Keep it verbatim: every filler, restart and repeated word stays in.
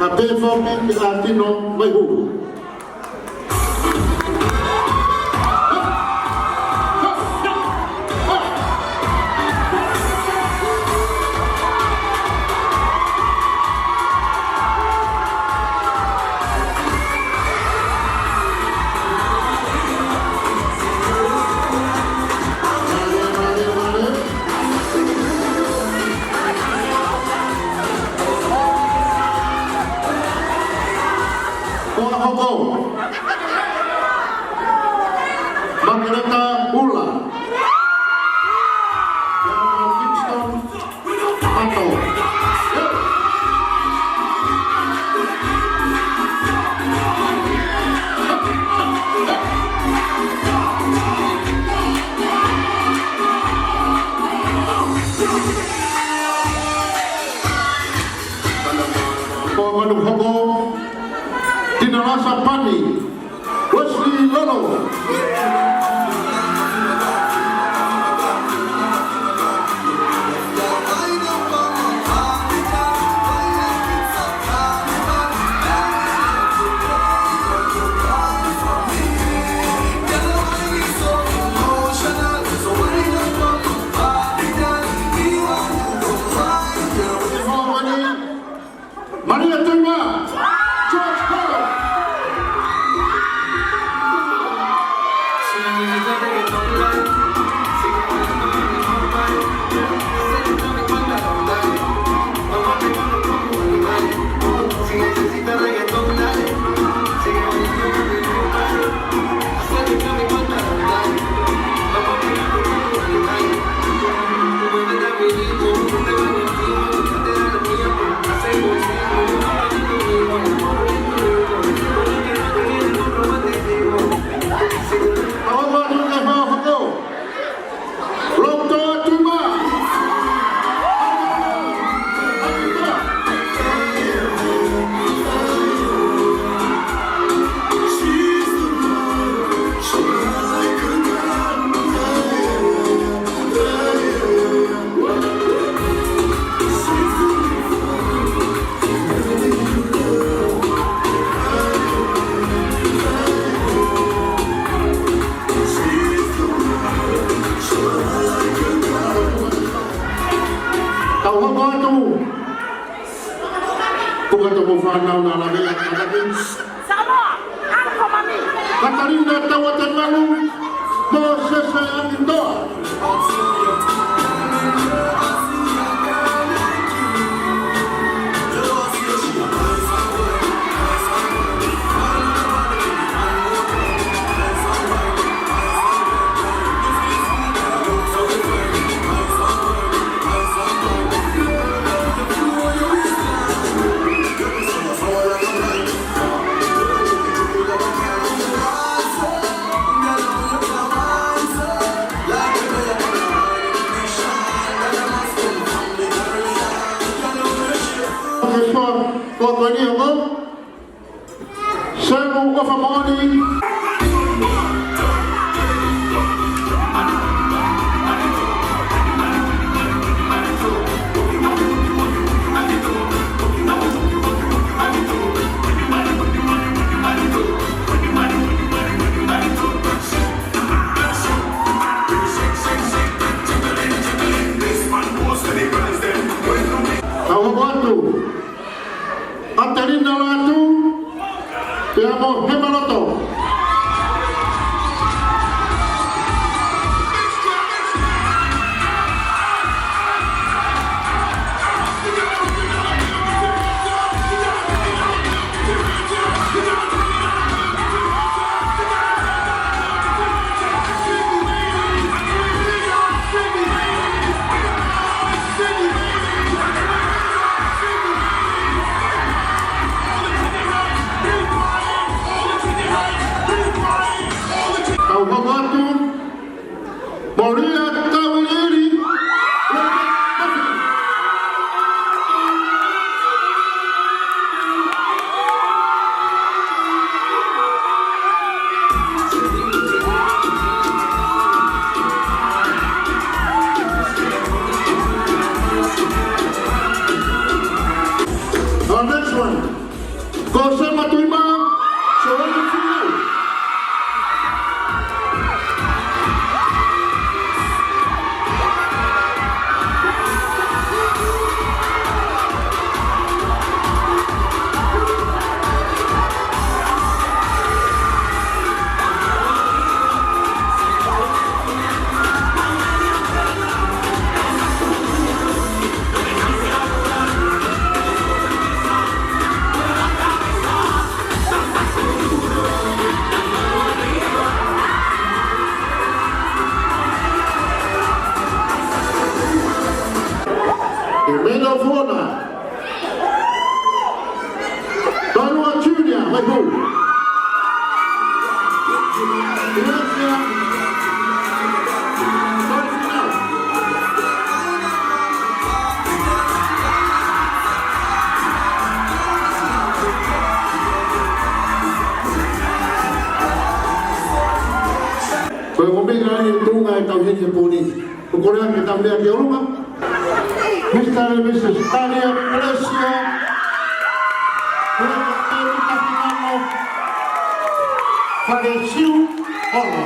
Ka pē foki ki a Tino Vaihu. Ko a hoko. Makeleta Ula. Kingston Pato. Ko Manufoko, Tinalasa Pani, Wesley Lolo. Malia Tuma, George Carter. Tau hoko atu. Puka toko fānau na la vea ka la vea. Samoa, ako mami. Katalina Tauatemalu, Mōsese Angitoa. Selu ʻOfa Moʻoni. Tau hoko atu. Adelina Lātū, pea mo Hemaloto. Tau hoko atu, Malia Tauiliili. Our next one. Ko Sema Tuima, Soheni Finau. ʻE Mena Fona. Tolua Junior, mai pō. Ina ia. Ko e komiti ʻa e tuʻunga e tau hiki puni. Ko e kole atu ke tau lea ki ʻolunga. Mister and Missus Tania Palacio. Ko e komiti ʻa e tuʻunga. Fale Siu Olo.